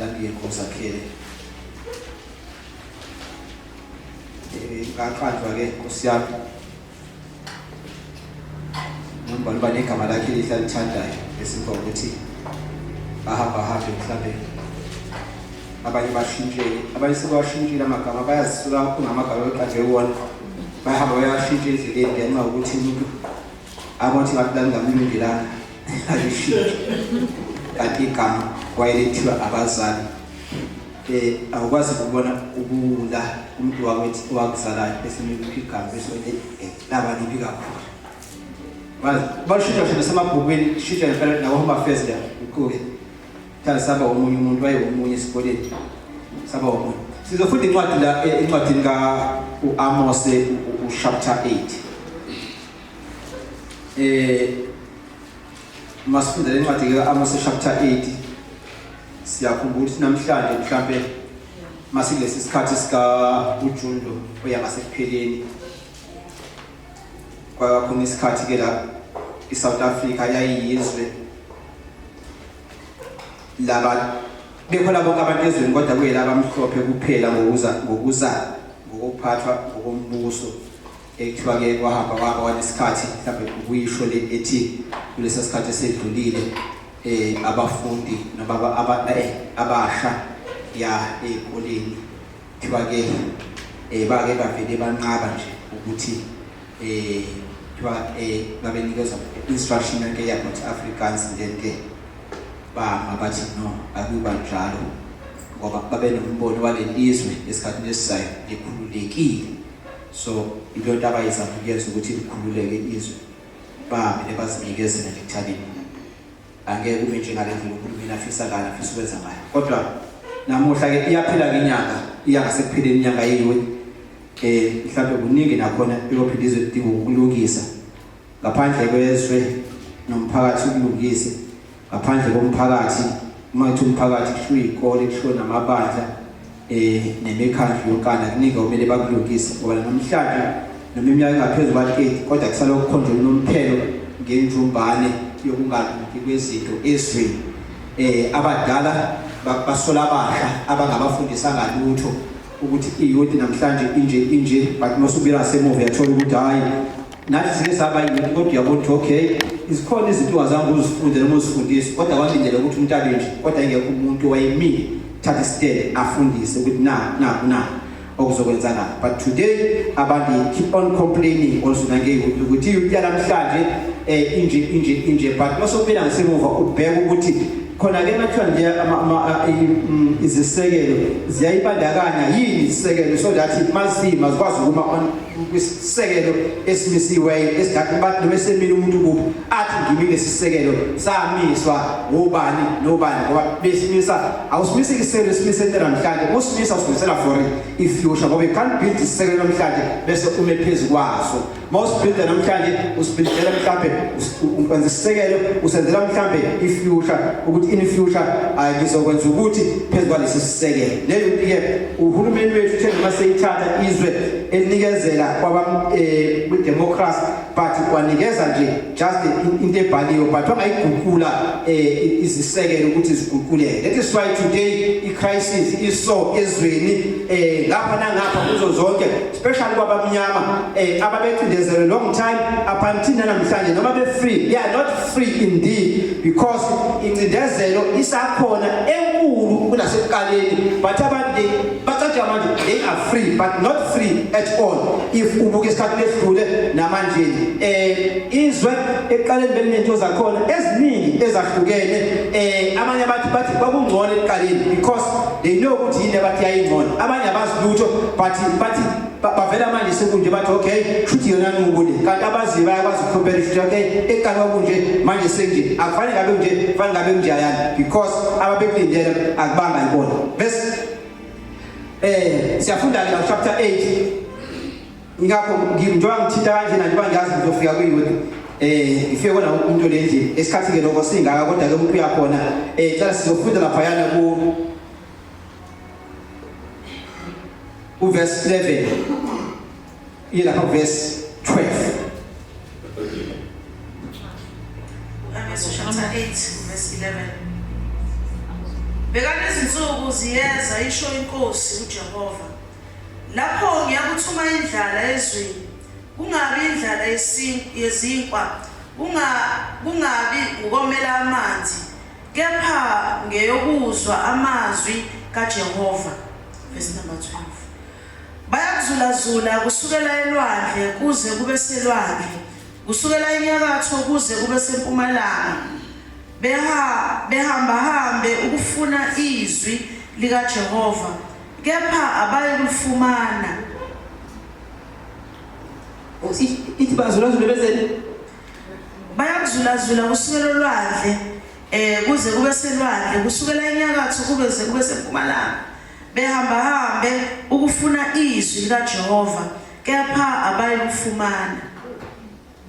Ngangiyekho Zakhele. Ngaqanjwa ke Nkosi yami. Noma uba negama lakhe elihle alithandayo bese kuba ukuthi bahamba hambe mhlambe abanye bashintshele abanye sebawashintshile amagama bayazisuka kungamagama beqanjwe wona bayahamba bayashintsha endleleni ngenxa yokuthi umuntu abona ukuthi ngathi lalingamlungelanga alishintshe kanti igama wayelethiwa abazali awukwazi ukubona ubuwula umuntu wakwethu owakuzalayo bese nikuphi igama bese laba libi kakhulu bashintsha nje nasemabhukwini shintsha ngempela nawo-home affairs la uquke thanda saba omunye umuntu wayewomunye esikoleni saba omunye sizofunda incwadi la encwadini ka-uAmose u-chapter 8 Masifunda le ncwadi ka-Amose chapter 8 siyakhumbula ukuthi namhlanje mhlampe masilesi sikhathi sika uJune lo oya ngasekupheleni kwakhona isikhathi ke la iSouth Africa yayiyizwe laba bekhona bonke abantu ezweni kodwa kuyela abamhlophe kuphela ngokuza ngokuza ngokuphathwa ngokombuso Ekuthiwa ke kwahamba kwahamba kwanesikhathi mhlawumbe ukuyisho le ethi kulesa sikhathi esedlulile abafundi noma abasha ya ezikoleni kuthiwa ke bake bavele banqaba nje ukuthi kuthiwa babenikezwa instruction yonke about Afrikaans then ke bama bathi no akuba njalo ngoba babenombono walelizwe esikhathini esizayo likhululekile. So ilonto abayizama ukuyenza ukuthi likhululeke izwe bamele bazinikezele nje ekuthaneni angeke kube njengale ndlela uhulumeni afisa ngayo afisa ukwenza ngayo kodwa namuhla ke iyaphila ke inyanga iya ngasekupheleni inyanga yeyiwe mhlawumbe kuningi nakhona iyophinde izwe lidinga ukulungisa ngaphandle kwezwe nomphakathi ukulungise ngaphandle komphakathi uma ngithi umphakathi kushiwo iy'kole kushiwo namabandla nemikhandlu yonkana kuningi okumele bakulungise ngoba namhlanje noma iminyaka engaphezu kwa-30 kodwa kusalokhu kukhonjwa unomphelo ngenjumbane yokungalungi kwezinto ezweni abadala basola abasha abangabafundisanga lutho ukuthi iyouth namhlanje inje inje but masubuyela ngasemuva uyathola ukuthi hhayi nathi sike saba yini kodwa uyabona ukuthi okay izikhona izinto ungazange uzifunde noma uzifundise kodwa walindele ukuthi umuntu abe nje kodwa engekho umuntu owayemile thatha isitele afundise ukuthi na na na okuzokwenzakala but today abantu keep on complaining also nangeyouth ukuthi iyouth yanamhlanje inje inje inje but masubuyela ngasemuva ubheka ukuthi khona ke mathiwa nje izisekelo ziyayibandakanya yini izisekelo so that mazima zikwazi ukuma on kwisisekelo esimisiweyo esidakho bathi noma esemile umuntu kuphi athi ngimile isisekelo samiswa ngobani nobani ngoba besimisa awusimisi isisekelo esimise into namhlanje usimisa usimisela for i-future ngoba you can't build isisekelo namhlanje bese ume phezu kwaso mawusibuilda namhlanje usibuildela mhlambe wenza isisekelo usenzela mhlambe i-future ukuthi in future ngizokwenza ukuthi phezu kwalesi sisekelo leyo ke uhulumeni wethu uthe noma seyithatha izwe elinikezela kwaba kwi-democracy but wanikeza nje just into ebhaliwe but wangayiguqula izisekelo ukuthi ziguquleke. That is why today i-crisis iso ezweni ngapha nangapha kuzo zonke especially kwabamnyama ababecindezelwe long time up until namhlanje noma be free they are not free indeed because incindezelo isakhona enkulu kunasekuqaleni but abantu bacatsha manje they are free but not free at all if ubuka isikhathi lesidlule namanje izwe ekuqaleni belinento zakhona eziningi ezahlukene abanye abathi bathi kwakungcono ekuqaleni because they know ukuthi yini abathi yayingcono abanye abazi lutho but bathi bavela manje sekunje bathi okay shuthi yona nqubo le kanti abaziyo bayakwazi ukucompare shuthi okay ekuqala kwakunje manje senje akufanele ngabe kunje kufanele ngabe kunje ayani because ababekulindele akubanga yibona bese siyafunda ke la chapter 8 ingakho njengoba ngithinta kanjena njengoba ngiyazi ngizofika kwi-youth ngifike kona umuntu le ndlini esikhathi ke lokho singaka kodwa ke umuntu uyakhona cela sizofunda laphayana ku uverse 11 iye lapha verse 12. Amos chapter 8 verse 11. Bhekani izinsuku ziyeza, isho iNkosi uJehova, lapho ngiyakuthuma indlala ezweni, kungabi indlala yezinkwa, kungabi ngukomela amanzi, kepha ngeyokuzwa amazwi kaJehova. Verse number 12. Bayakuzulazula kusukela elwandle kuze kube selwandle, kusukela enyakatho kuze kube sempumalanga, beha behambahambe ukufuna izwi likaJehova, kepha abayikulifumana. Ithi bazulazule benzeni? Bayakuzulazula kusukela olwandle kuze kube selwandle, kusukela enyakatho kube ze kube sempumalanga, behambahambe ukufuna izwi likaJehova, kepha abayikufumana.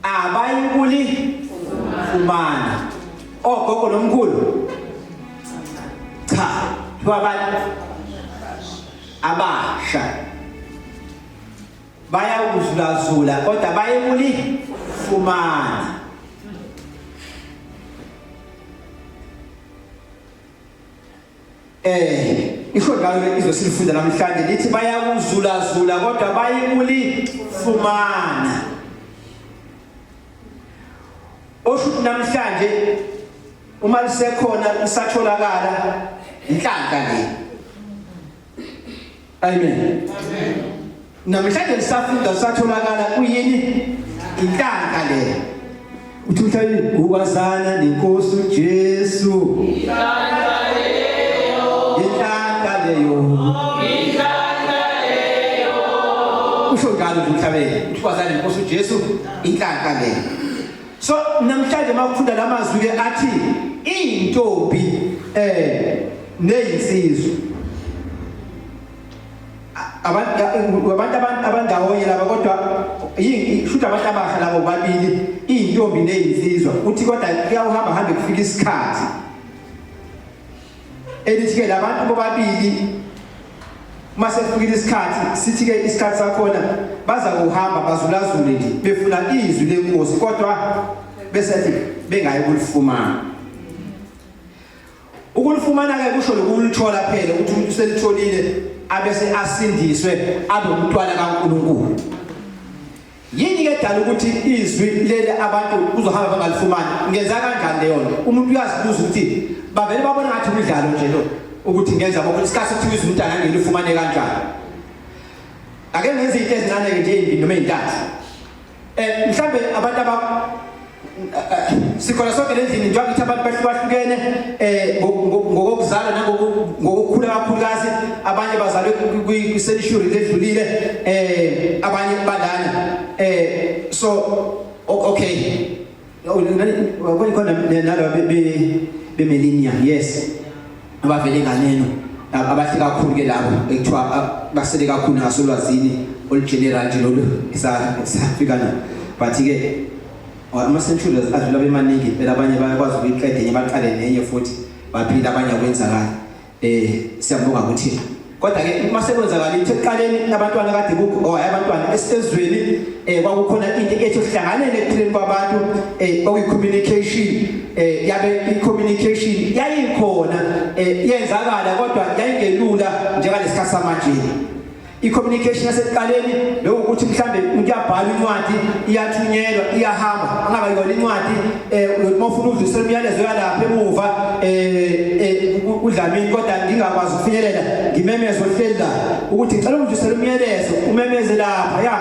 Abayikulifumana. Ogogo nomkhulu cha, kuthiwa abantu abasha bayakuzulazula kodwa bayikulifumana. Isho njalo izwe silifunda namhlanje lithi bayakuzulazula kodwa bayikulifumana. Osho ukuthi namhlanje uma lisekhona lisatholakala inhlanhla le. Amen. Amen. Namhlanje lisafunda lisatholakala kuyini? Inhlanhla le. Uthi uhlali ukwazana nenkosi uJesu. Inhlanhla leyo. Inhlanhla leyo. Inhlanhla leyo. Usho njalo nje umhlabeni. Uthi ukwazana nenkosi uJesu inhlanhla leyo. So namhlanje makufunda lamazwi ke athi intombi neyinsizwa abantu abantu abandawonye laba kodwa yini abantu abasha labo babili intombi neyinsizwa uthi kodwa kuyawuhamba hambe kufika isikhathi elithi ke labantu bobabili uma sekufikile isikhathi sithi ke isikhathi sakhona baza kuhamba bazulazule nje befuna izwi lenkosi kodwa bese bengayi kulifumana. Ukulifumana ke kusho ukulithola phela ukuthi umuntu uselitholile abese asindiswe abe umntwana kaNkuluNkulu. Yini ke dala ukuthi izwi leli abantu kuzohamba bangalifumani? Ngenza kanjani leyo nto? Umuntu uyazibuza ukuthi bavele babona ngathi umdlalo nje lo ukuthi ngenza ngoba isikhathi sokuthi izwi umuntu angelifumane kanjani. Ake ngenze izinto ezincane ke nje ezimbili noma ezintathu. Mhlambe abantu aba sikhona sonke lendlini njengoba ngithi abantu bahlukahlukene ngokokuzala nangokukhula kakhulukazi abanye bazalwe kwi-century ledlulile abanye balana so okay khona nalaba be-millennium yes abavele nganeno abahle kakhulu ke labo ekuthiwa basele kakhulu ngasolwazini olugeneral nje lolu esafika na but ke ama-centuries adlula bemaningi impela abanye bayakwazi ukuyiqeda enye baqale nenye futhi baphila abanye akwenzakala siyabonga ukuthi kodwa ke uma sekwenzakala into ekuqaleni abantwana kade kukho oh abantwana esezweni kwakukhona into ethi uhlanganele ekuphileni kwabantu okuyi communication yabe i communication yayikhona yenzakala kodwa yayingelula njengalesikhathi samanje. I-communication yasekuqaleni bekuwukuthi mhlambe umuntu uyabhala incwadi iyathunyelwa iyahamba angaba yona incwadi uma ufuna ukudlulisela umyalezo yalapha emuva uDlamini kodwa ngingakwazi ukufinyelela ngimemeze ohleli la ukuthi ngicela ukudlulisela umyalezo umemeze lapha ya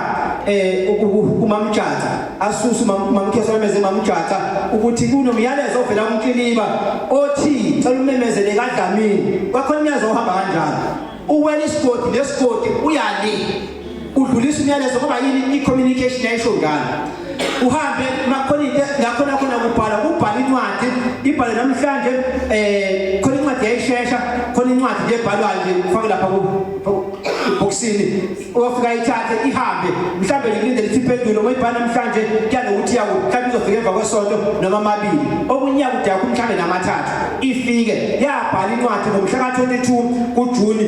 umamjaca asuse umamkheso amemeze umamjaca ukuthi kunomyalezo ovela kumkiliba othi cela umemezele kaDlamini kwakhona umyalezo ohamba kanjalo uwela isigodi nesigodi uyale udlulisa umyalezo ngoba yini i-communication yayisho njalo uhambe makhona into ngakhona khona kubhala kubhala incwadi ibhale namhlanje khona incwadi yayishesha khona incwadi nje ebhalwayo nje ufake lapha ku boxini uyofika ithathe ihambe mhlambe ngilinde lithi impendulo uma ibhala namhlanje kuya nokuthi yaku mhlambe izofika emva kwesonto noma amabili okunye kude yakho mhlambe namathathu ifike yabhala incwadi ngomhla ka-22 kuJuni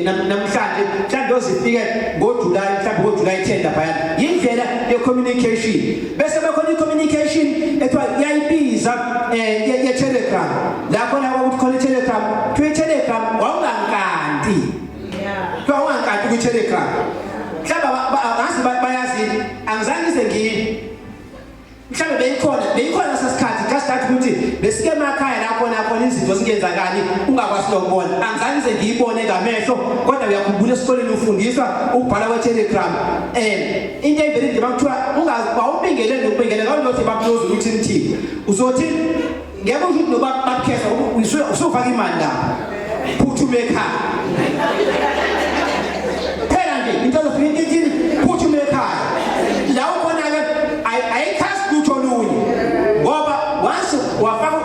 namhlanje mhlambe yozifike ngoJuly mhlambe ngoJuly 10 laphayana yindlela ye-communication bese bekhona i-communication ethiwa yayibiza ye-telegram la khona kwakuthi khona i-telegram kwi-Telegram. Mhlawumbe angazi bayazi, angizange ngize ngiyi, mhlawumbe beyikhona sasikhathi, just that ukuthi besike emakhaya la khona khona izinto zingenzakali ungakwazi nokubona. Angizange ngize ngiyibone ngamehlo, kodwa uyakhumbula esikoleni ufundiswa ukubhala kwe-telegram. Into evele nje bakuthiwa ungazi wawubingelele nokubingelela kawulothi bakubuza ukuthi nithini, uzothi ngeke usho ukuthi noba bakukhesa, usufaka imali lapho, phuthume ekhaya phela nje into ezofika ithini, phuthume ekhaya la ukhona-ke. Ayikhasi lutho olunye ngoba once wafaka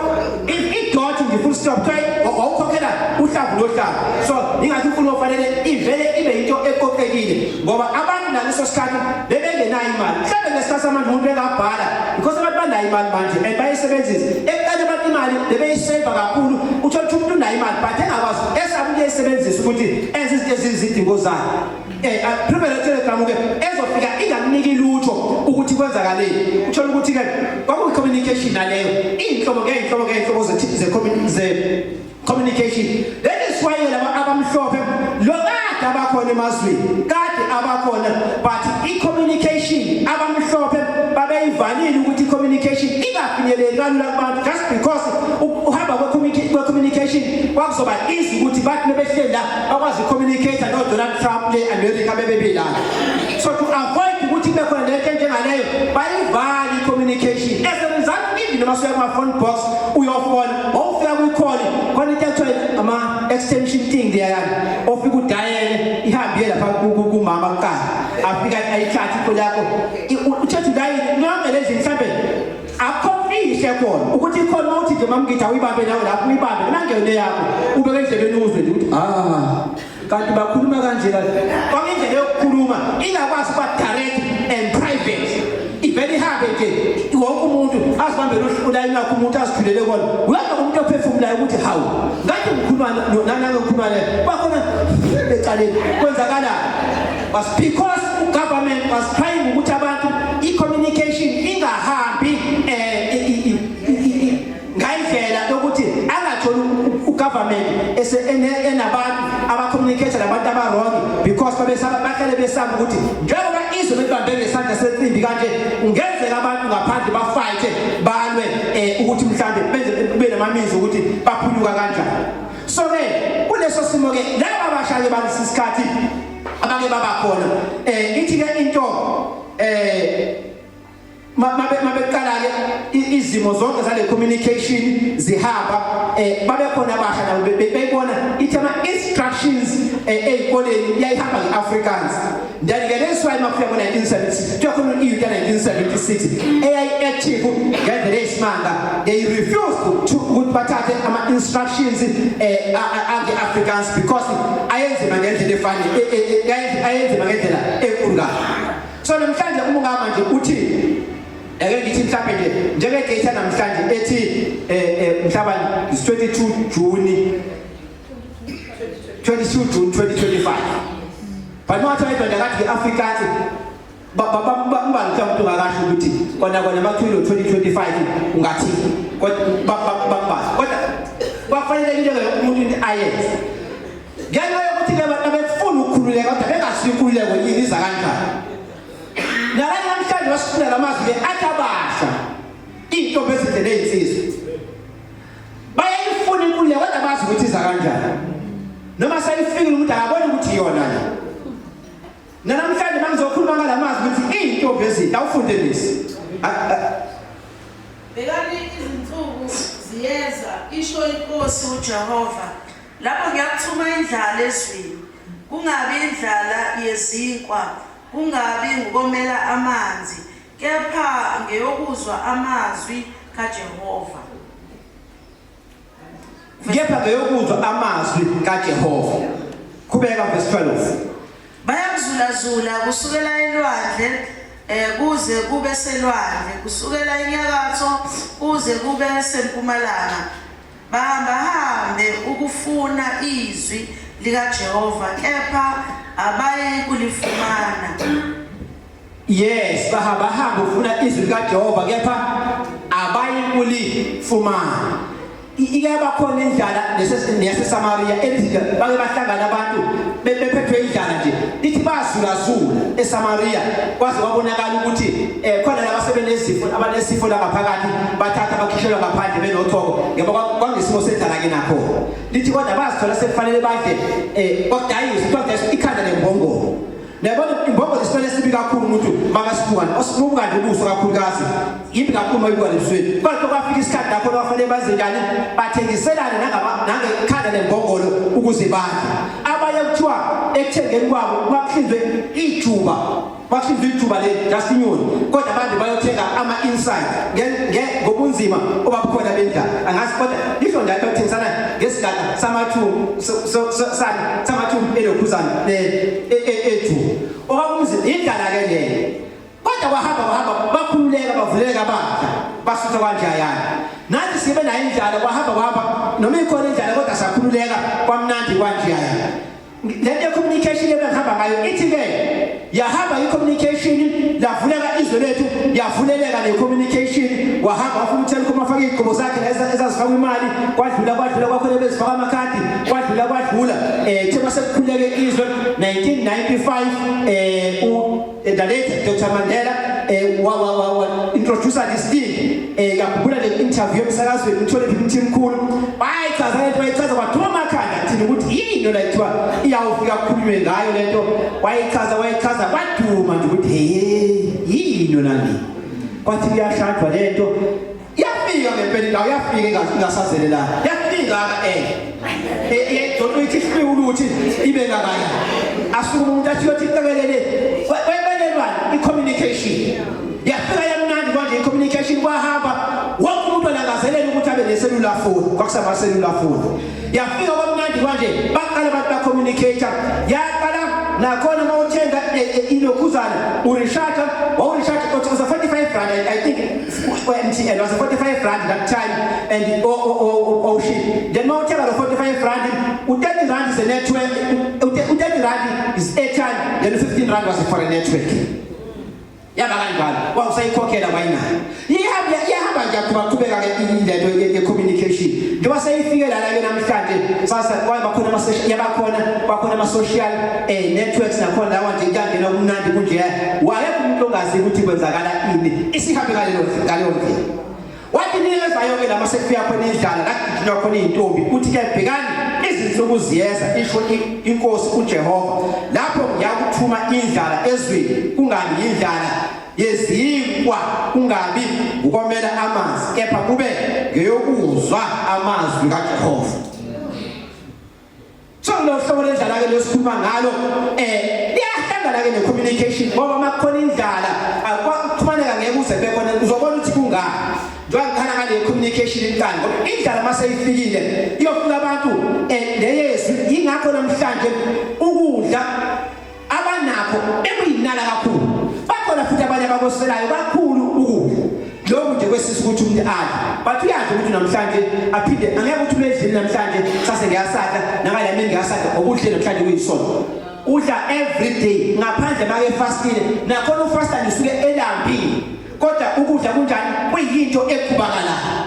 i-dot nje, full stop, kuthiwa wawukhokhela uhlamvu nohlamvu. So ingathi imfundo ofanele ivele ibe yinto eqoqekile, ngoba abantu naleso sikhathi bebengenayo imali. Mhlawumbe ngesikhathi samanje umuntu engabhala because abantu banayo imali manje and bayisebenzisa. Ekuqala abantu imali bebeyiseva kakhulu. Uthola ukuthi umuntu unayo imali but engakwazi, esaba ukuyisebenzisa ukuthi enze izinto ezizidingo zakhe. Private telegram ke ezofika ingakuniki lutho ukuthi kwenzakaleni. Uthola ukuthi ke kwakuyi communication naleyo, inhlobo ngeinhlobo ngeinhlobo ze communication. That is why laba abamhlophe lo kade abakhona emazweni, kade abakhona, but i-communication abamhlophe babeyivalile ukuthi i-communication ingafinyeleli kalula kubantu, just because uhamba kwe-communication kwakuzoba easy ukuthi bathi bebehleli la bakwazi ucommunicate no-Donald Trump le America bebebelana. So to avoid ukuthi kube khona lento enjengaleyo, bayivale i-communication. As a result, even noma suya kuma-phone box uyofona, wawufika kwi-call khona into ekuthiwa ama-extension thing leyana, ofika udayele ihambe iye lapha kumama kuqala, afika ayithathe i-call yakho, uthethe ulayini yonke lezi. Mhlambe akukho mfihle khona ukuthi ikhona uma uthi nje mamngithi awuyibambe nawe lapho, uyibambe noma ngeyona yakho, ubeke endlebeni uzwe nje ukuthi ah, kanti bakhuluma kanje. Kanje kwakuyindlela yokukhuluma ingakwazi ukuba direct and private, ivele ihambe nje, wonke umuntu azibambele ulayini wakhe, umuntu azithulele kona. Uyabona umuntu ophefumulayo ukuthi hawu, ngathi ngikhuluma nanange ngikhuluma le bakhona ecaleni kwenzakala. Was because government was trying ukuthi abantu i-communication ingahambi ngayindlela yokuthi angatholi ugovernment ese enabantu abacommunicate nabantu aba-wrong, because babesaba, bahlale besaba ukuthi njengoba izwe belibambe ngesandla sensimbi kanje, kungenzeka abantu ngaphandle bafight, balwe ukuthi mhlambe benze kube namamizi ukuthi baphunyuka kanjani. So ke kuleso simo ke laba abasha ke balesi sikhathi abake baba khona, ithi ke into mabeqala ke izimo zonke zale communication zihamba, babe khona abasha nabo beyibona ithi ama instructions ezikoleni yayihamba ngeAfrikaans. Then ke that's why makufika ngo-1976 kuthiwa khona i-youth ya-1976 eyayi-active ngendlela eyisimanga. They refused to ukuthi bathathe ama-instructions ange-Afrikaans because ayenzima ngendlela efanele, ayenzima ngendlela enkulu kabi. So namhlanje uma ungama nje uthi ake ngithi mhlawumbe nje njenge-date namhlanje ethi mhlaba is 22 June, 22 June 2025, but mawathi wayidonda kathi nge-Afrikaans bambani mhlawumbe umuntu ungakasho ukuthi kona kona makuthile 2025 ungathi kodwa bambazi, kodwa kwafanelekile ke umuntu into ayenze ngenxa yokuthi ke abantu befuna ukukhululeka kodwa bengasiyo inkululeko yini, iza kanjani. Nalana namhlanje basifuna lamazwi ke athi abasha, iy'ntombi ezinhle ney'nsizwa bayayifuna inkululeko kodwa bazi ukuthi iza kanjani, noma seyifikile umuntu akaboni ukuthi iyona le. Nanamhlanje mangizokhuluma ngalamazwi ukuthi iy'ntombi ezinhle, awufunde lesi. Bhekani, izinsuku ziyeza, isho iNkosi uJehova, lapho ngiyakuthuma indlala ezweni, kungabi indlala yezinkwa, kungabi ngukomela amanzi, kepha ngeyokuzwa amazwi kaJehova. Kepha ngeyokuzwa amazwi kaJehova. Qhubeka, verse 12. Bayakuzulazula kusukela elwandle kuze kube selwandle, kusukela enyakatho kuze kube sempumalanga, bahamba hambe ukufuna izwi likaJehova, kepha abayi kulifumana. Yes, bahamba hamba ufuna izwi likaJehova kepha abayi kulifumana. Ike yabakhona indlala neyaseSamaria elithi bake bahlangana abantu. Bephethwe indlala nje, lithi bazulazula eSamaria kwaze kwabonakala ukuthi khona laba sebenezifo, abanesifo la ngaphakathi, bathatha bakhishelwa ngaphandle benochoko, ngoba kwangesimo sendlala ke nakho. Lithi kodwa bazithola sekufanele badle kwakudayiswa, kuthiwa ikhanda lembongolo. Niyabona imbongolo isilwane esibi kakhulu, umuntu makasibuka osibuka nje ubuso kakhulukazi, yimbi kakhulu mayibuka lebusweni. Kodwa kwafika isikhathi lapho bafanele baze njani, bathengiselane nangekhanda lembongolo ukuze badle. Abanye kuthiwa ekuthengeni kwabo bakuhlinzwe ijuba, bakuhlinzwe ijuba le just inyoni, kodwa abantu bayothenga ama-inside ngobunzima obabukhona bendlala. Angazi kodwa lisho njalo bathengisana ngesigaxa samathumbu samathumbu elokhuzana ejuba okwakumzima, indlala ke leyo. Kodwa kwahamba kwahamba, bakhululeka, bavuleleka, badla, basutha kwanjayana. Nathi sibe nayo indlala, kwahamba kwahamba, noma ikhona indlala kodwa sakhululeka, kwamnandi kwanjayana. Lento ye-communication ebengihamba ngayo ithi-ke yahamba i-communication, lavuleka izwe lethu, yavuleleka ne-communication. Wahamba wafuna uTelkom, afake iy'gqobo zakhe la ezazifakwa imali, kwadlula kwadlula, kwakhona bezifaka amakhadi, kwadlula kwadlula. Kuthe masekukhululeke izwe 1995, the late Dr Mandela wa wa wa, wa introduce this thing. Ngiyakhumbula le interview emsakazweni, uthole Mthimkhulu bayichaza lento, bayichaza kwaduma amakhanda thina ukuthi yini la kuthiwa iyawufika kukhulunywe ngayo lento. Wayichaza wayichaza, kwaduma nje ukuthi hey, yini yona le, kwathi kuyashadwa lento. Yafika ngempela indawo, yafika ingasazelelana, yafika eh ithi ifike ukuthi ibe ngakaya, asuke umuntu athi yothi iqekelele webelelwana i-communication. Yafika yamnandi kwanje i-communication, kwahamba wonke umuntu alangazelela ukuthi abe ne-cellular phone, kwakusama-cellular phone. Yafika kwamnandi kwanje, baqala abantu ba-communicate. Yaqala nakhona uma uthenga ilokhuzana urecharge, wawurecharge it was a 45 rand, I think MTN was a 45 rand that time and oh shit. Then uma uthenga lo 45 rand, u-30 rand is a network, u-30 rand is airtime, then 15 rand was for a network. Yaba kanjalo, wawusayikhokhela wayinayo, ihamba iyahamba nje, yaqhubeka ke lento ye-communication. Njengoba seyifike lana ke namhlanje, sasa kwaba khona ama yabakhona, kwakhona ama social networks nakhona lawa nje, kuyangena kumnandi kunje, wayekho umuntu ongazi ukuthi kwenzakala ini, isihambe ngaleyo ndlela. Wathi nikezayo ke lama sekufika khona indlala, la kugijinwa khona izintombi, uthi ke bhekani, izinsuku ziyeza, isho inkosi uJehova, lapho ngiyakuthuma indlala ezweni, kungabi indlala yezinkwa, kungabi ukomela amanzi, kepha kube ngeyokuzwa amazwi kaJehova. So lo hlobo lendlala ke lesikhuluma ngalo liyahlangana ke ne-communication, ngoba uma kukhona indlala akuxhumaneka ngeke uze kube khona. Uzobona ukuthi kungani njengoba ngikhala ngale communication inhlanga, ngoba indlala mase ifikile iyofika abantu leyezwi. Yingakho namhlanje ukudla abanakho bekuyinala kakhulu, bakhona futhi abanye abakoselayo kakhulu ukudla lokhu nje kwesisi ukuthi umuntu adle, but uyadla ukuthi namhlanje aphinde, angeke ukuthi ubedlile namhlanje sase ngiyasadla nakala mina ngiyasadla, okudle namhlanje kuyisona. Udla every day ngaphandle make fastile, nakhona ufasta nisuke elambile, kodwa ukudla kunjani kuyinto eqhubakalayo.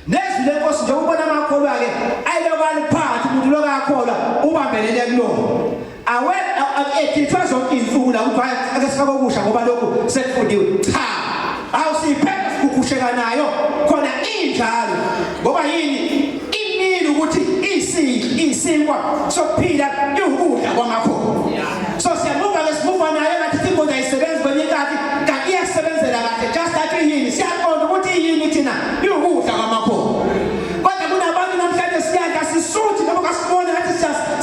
Nezwi lenkosi nje ubona amakholwa-ke ayilokhu aliphatha umuntu lokhu akholwa ubambelele kulona, awe ethithwa zonke iy'nsuku la ukuthi hhayi, ake sifake okusha ngoba lokhu sekufundiwe. Cha, awusiyiphethe sikukhusheka nayo khona injalo, ngoba yini imile ukuthi isinkwa sokuphila iwukudla kwamakholwa. So siyamuva ke, simuva nayo ngathi inkonzo ayisebenzi kwenye inkathi, kanti iyasebenzela kahle, just that yini siyaqonda ukuthi yini thina iwukudla kwamakholwa. Kodwa kunabantu namhlanje siyadla sisuthi, noma kasibone ngathi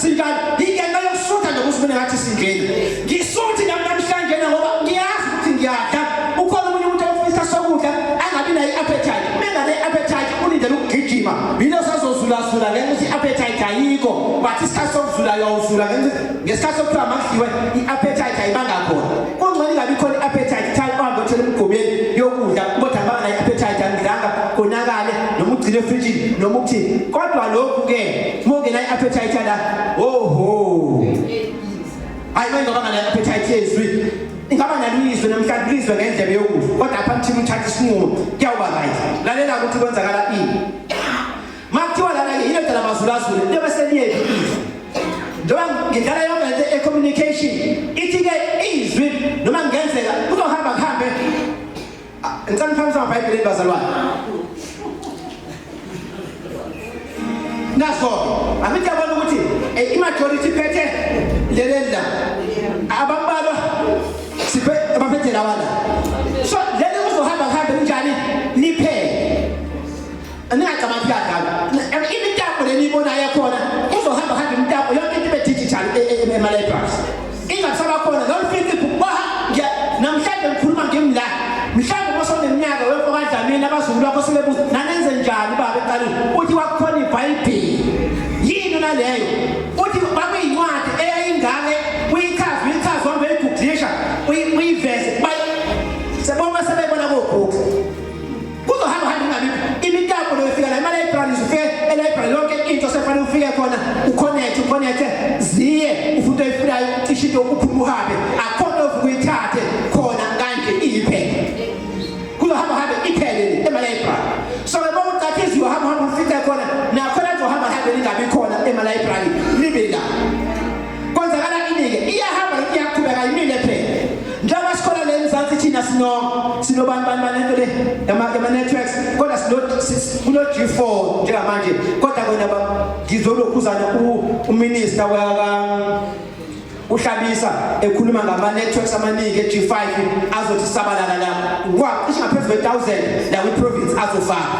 sinjani, ingenxa yokusutha nje kusibone ngathi singena. Ngisuthi nami namhlanje ngoba ngiyazi ukuthi ngiyadla. Ukhona omunye umuntu ofisa sokudla angabi nayo i-appetite, uma engabe i-appetite ulindele ukugijima, yilo sazozulazula ngenxa ukuthi i-appetite ayikho, but isikhathi sokuzula uyawuzula ngenxa ngesikhathi sokuthiwa makudliwe i-appetite ayibanga khona. Kungcono ingabi khona i-appetite, thani uhambe uthele emgqomeni yokudla, kodwa banga nayo i-appetite, angidlanga konakale, noma ugcine efrijini noma ukuthini. Kodwa lokhu-ke uma ungenayo i-appetite la, oho hayi, uma ingabanga nayo i-appetite yezwi, ingaba nalo izwi namhlanje lizwe ngendlebe yokuzwa, kodwa apha mthini uthatha isinqumo kuyawuba right. Lalela ukuthi kwenzakala ini makuthiwa lana-ke yile dala mazulazulu liyobe seliyephi izwi, njengoba ngidlala yonke. Ngicela niphakamise amaBhayibheli bazalwane. Naso angithi yabona ukuthi eh, i-majority iphethe leli la. Abambalwa siphe abaphethe lawa la. So leli kuzohamba kuhambe kunjani liphele. Ningacabangi kuyadlala. Imitapo le niyibonayo khona kuzohamba kuhambe imitapo yonke into ibe digital e, e, e, ema-libraries. Ingasaba khona lolu fithi baha namhlanje ngikhuluma ngimi la. Mhlawumbe uma sewuneminyaka wemfo kaDlamini abazukulu bakho sebebuza nanenze njani baba ekuqaleni uthi kwakukhona iBhayibheli. Yini naleyo? Uthi kwakuyincwadi eyayingake uyichaze uyichaze uhambe uyiguglisha uyiveze. Sebonke sebebona koGoogle. Kuzohamba hamba ingabikho imitapo leyo fika la imali library ufike e-library yonke into sefanele ufike khona uconnect uconnect ziye ufuna into oyifunayo ucishe into uphume uhambe akukho nto ovuka uyithathe khona kanje iyiphepha kuzohamba hambe iphele le ema-library so ke uma uqatha izwi uhamba hamba ufike khona nakhona kuzohamba hambe lingabi khona ema-library libe la Kwenzakala ini-ke? Iyahamba lokhu iyaqhubeka imile phela. Njengoba sikhona le Mzansi thina sino sinobani bani bani lento le yama yama networks kodwa sino kuno G4 njengamanje kodwa kona ngizolokhuzana uminister waka uhlabisa ekhuluma ngama networks amaningi e-G5 azothi sabalala la kwacishe ngaphezu kwe-1000 la kwi-province azofaka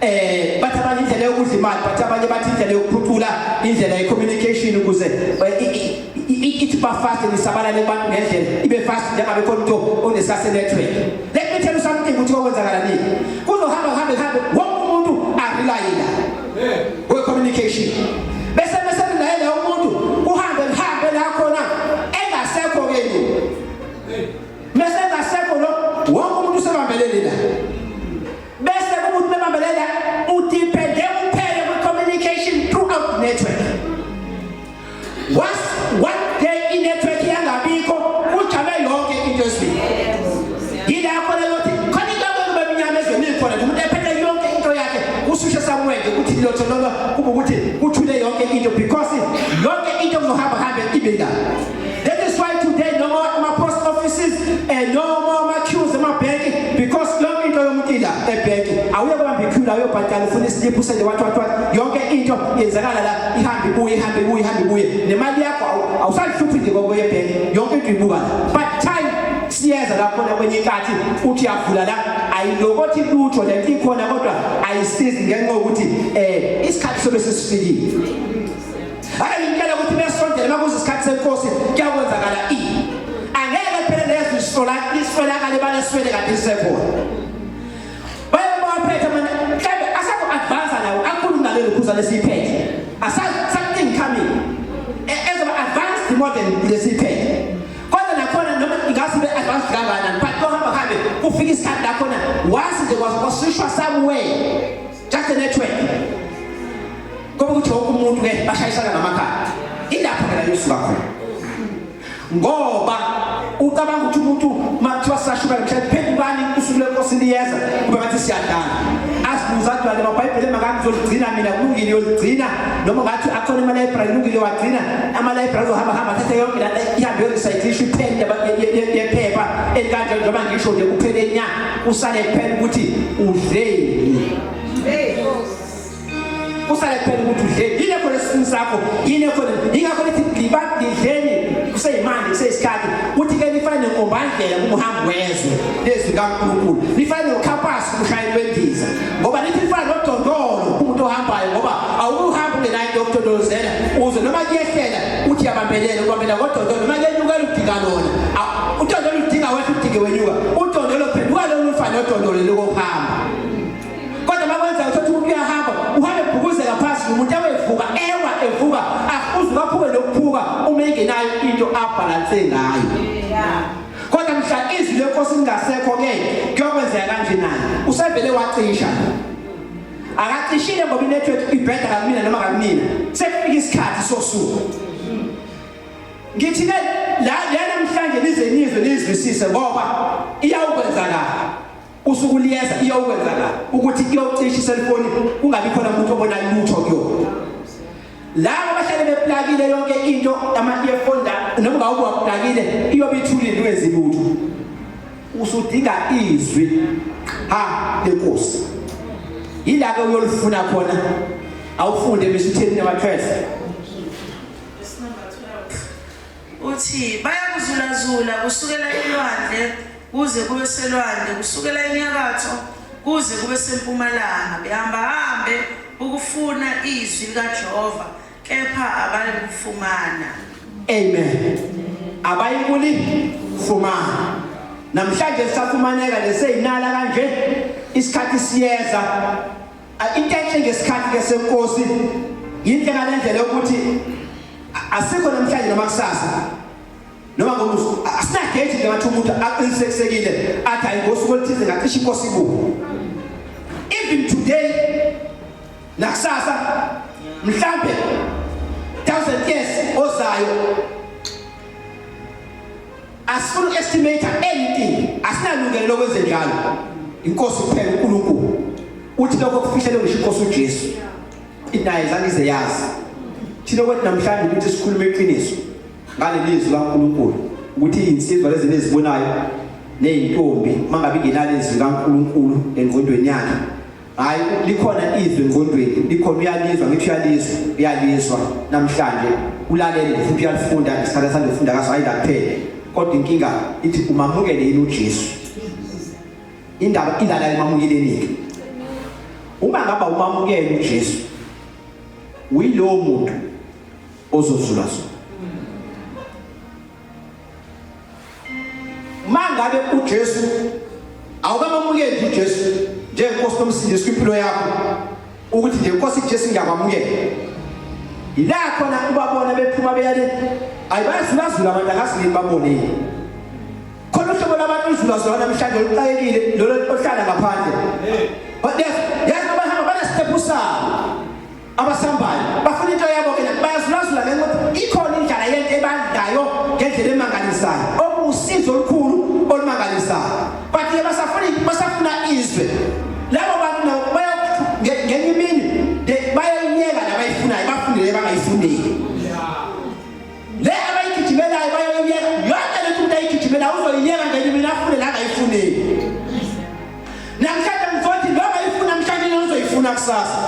eh bathi abanye indlela yokudla imali bathi abanye bathi indlela yokuphucula indlela ye-communication ukuze eh, ithi ba fast nisabalale kubantu ngendlela ibe fast njengabe khona umuntu onesase network. Let me tell you something ukuthi kokwenzakala nini. Kuzohamba kuhambe kuhambe wonke umuntu arelaye la we communication bese bese relaye la umuntu kuhambe kuhambe la khona engasekho ke lo bese engasekho lo wonke umuntu usebambelele la bese umuntu bebambelela udepende kuphele kwi-communication throughout the network. Once one day i-network yangabikho kujame yonke into ezweni. Yilapho leyothi khona into ekube mnyama ezweni ikhona nje umuntu ephethe yonke into yakhe usushe somewhere nje ukuthi lotho lolo kube ukuthi kuthule yonke into because yonke into kuzohamba hambe ibe la. That is why today no more ama post offices and no more ama queues emabhenki because yonke into yomuntu ila ebhenki. Awuye kubamba iqueue la uyobhadala ufuna islip usende what what what. Yonke into yenzakala la ihambe ibuye ihambe ibuye ihambe ibuye. Nemali yakho awusayihluphi nje kokuya ebhenki. Yonke into ibuka la. But time siyeza la khona kwenye inkathi uthi uyavula la ayilokothi lutho lento ikhona kodwa ayisizi ngenxa yokuthi eh isikhathi sobe sesifikile. Ake ngitshele ukuthi besondele makuze isikhathi senkosi kuyakwenzakala ini. Angeke phela lezo isola iswelakale baleswele kade isekhona. Baye bawaphethe manje mhlawumbe asakho advance nawo akhulu nalelo khuza lesiphethe. Asazi something coming. E, ezoba advanced more than lesiphethe. Kodwa nakhona noma ingase ibe advanced kangakanani but kohamba kuhambe kufika isikhathi la khona once nje kwasishwa somewhere just a network Ngoba ukuthi wonke umuntu ke bashayisana ngamakhanda. Ilapho ke la yosuka khona. Ngoba ucabanga ukuthi umuntu makuthiwa sashuka mhlawumbe phendukani usuku lenkosi liyeza kube ngathi siyadlala. Asibuza athi wale maBhayibheli makangizoligcina mina kulungile yoligcina noma ngathi akhona ama library kulungile wagcina ama library azohamba hamba athathe yonke la ihambe yo-recycle ipheni yephepha elikanje njengoba ngisho nje kuphele nya kusale kuphela ukuthi udleni. Hey. Kusale kuphela ukuthi udleni. Yini ekhona esiswini sakho? Yini ekhona? Yingakho lithi liba lidleni kuseyimanje kuseyisikhathi. Uthi ke lifane nenkombandlela kumhambi wezwe lezwi kaNkulunkulu. Lifane nokhampasi kumshayeli wendiza. Ngoba lithi lifana nodondolo kumuntu ohambayo ngoba awuhambi ungenayo into yokudondolozela uze noma kuyehlela uthi yabambelela ubambelela ngodondolo noma kuyenyukela udinga lona. Udondolo udinga wehla udinge wenyuka. Udondolo phenduka lona ufane nodondolo lokuhamba. Kodwa makwenza uthatha umuntu uyahamba uhambe ebhukuzeka phansi nomuntu awevuka ewa evuka afuze baphuke nokuphuka uma engenayo into abhalanse ngayo. Kodwa mhla izwi lenkosi lingasekho ke kuyokwenzeka kanje naye usevele wacisha. Akacishile ngoba inetwork ibheda kakumina noma kakumina. Sekufika isikhathi sosuku. Ngithi ke la namhlanje nize nizwe nizwisise ngoba iyawukwenzakala. Usuku liyeza iyokwenzakala ukuthi iyocisha iselfoni kungabi khona umuntu obona lutho kuyona. Labo bahlale beplakile yonke into ama-earphone la noma ungawuba waplakile iyobe ithulile ungenzi lutho. Usudinga izwi. ha lenkosi. Yila ke uyolifuna khona. Awufunde bese utheni number 12. Verse number 12. Uthi bayakuzulazula kusukela elwandle kuze kube selwandle kusukela enyakatho kuze kube sempumalanga behamba hambe ukufuna izwi likaJehova kepha abayikufumana. Amen. Abayikuli fumana. Namhlanje sisafumaneka leseyinala kanje isikhathi siyeza. Into enhle ngesikhathi ke senkosi yinhle ngalendlela yokuthi asikho namhlanje noma kusasa noma ngomuso asinagate nje ngathi umuntu aqinisekisekile athi hayi ngosuku oluthize ngacisha inkosi ibuye. Even today nakusasa mhlambe 1000 years ozayo asifuni uku-estimate anything asinalungelo lokwenze njalo inkosi kuphela uNkulunkulu uthi lokho kufihlelwe ngisho inkosi uJesu inaye zange ize yazi thina kwethu namhlanje ukuthi sikhulume iqiniso ngaleli zwi kaNkulunkulu ukuthi izinsizwa lezi nezibonayo nezintombi mangabe ingenalo izwi kaNkulunkulu engqondweni yakhe Hayi likhona izwi engqondweni, likhona uyalizwa ngithi uyalizwa, uyalizwa namhlanje ulalele futhi uyalifunda ngesikhathi asandofunda ngaso hayi la kuphela. Kodwa inkinga ithi umamukele yini uJesu? Indaba ilala emamukeleni ke. Uma ngaba umamukele uJesu uyilowo muntu ozozula zona. Mangabe uJesu awukamamukeli uJesu njengenkosi nomsindisi kwimpilo yakho ukuthi nje inkosi uJesu ngiyakwamukela yila khona ubabona bephuma beya le ayi bayazulazula abantu angazi nini babone khona uhlobo labantu uzulazula namhlanje oluxakekile lolo ohlala ngaphandle yazi abahamba banestephu sabo abasambayo bafuna into yabo ke bayazulazula ngenxa yokuthi ikhona indlala yento ebadlayo ngendlela emangalisayo okuwusizo olukhulu olumangalisayo but ke basafuna basafuna izwe labo bantu nabo baya ngenye imini bayoyiyeka labayifunayo bafunde le bangayifundeli le abayigijimelayo bayoyiyeka yonke lento umuntu ayigijimelayo uzoyiyeka ngenye imini afune la angayifuneli Namhlanje ngizothi noma ifuna namhlanje uzoyifuna kusasa.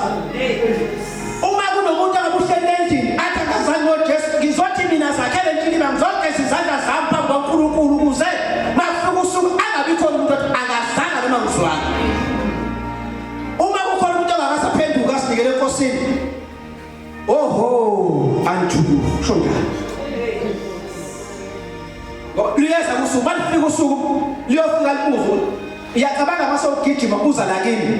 Uma kunomuntu angabuhleli endlini athi akazani noJesu ngizothi mina zakhele intshiliba ngizogeza izandla zami phambi kwaNkulunkulu ukuze makufika usuku angabi khona umuntu othi akazanga noma ngizwana. Uma kukhona umuntu ongakasaphenduka asinikele enkosini. Oho unto you sho njalo. Luyeza usuku malifika usuku liyofika libuzo uyacabanga mase ugijima uza la kimi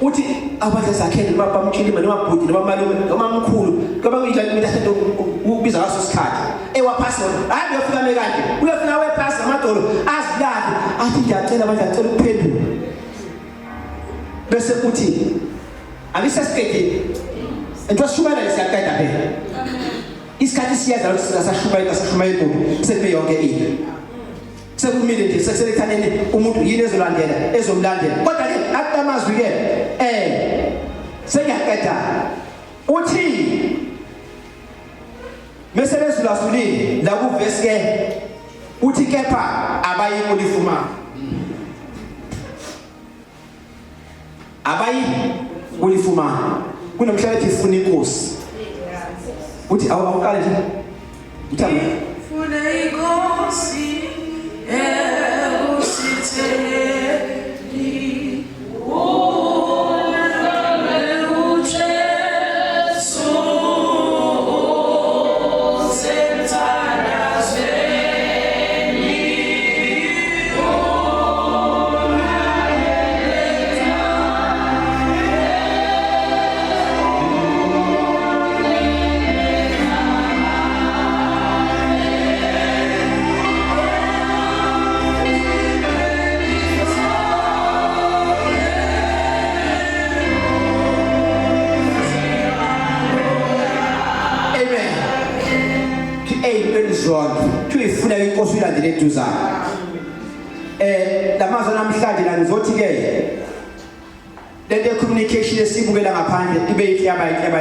uthi abadla zakhele noma bamkhilima noma bhuti noma malume noma mkhulu ngoba kuyinto into asento ukubiza ngaso isikhathi ewaphasi wona hayi uyofika me kanje uyofika wephasi amadolo azilahle athi ngiyacela manje ngicela ukuphendula bese uthi angisesiqedile into esishumayela siyaqeda phela Isikhathi siyeza ukuthi singasashumayeli asashumayeli muntu sekume yonke into. Sekumile nje sekusekuthaneni umuntu yini ezolandela ezomlandela. Kodwa ke akulamazwi ke eh sengiyaqeda. Uthi mese bezulazulile la kuvesi ke uthi kepha abayikulifumana. Abayi kulifumana. Kunomhlaba ethi funa inkosi. Uthi awuqale nje. Uthanda. Funa inkosi ekusitheni ulalele uJesu usemthandazweni. Amen. Ey'ntweni zonke tuyifuna inkosi uyilandele eduzane. Eh lamazwi namhlanje la ngizothi ke lento ye communication esibukela ngaphandle ibe ihlaba ihlaba.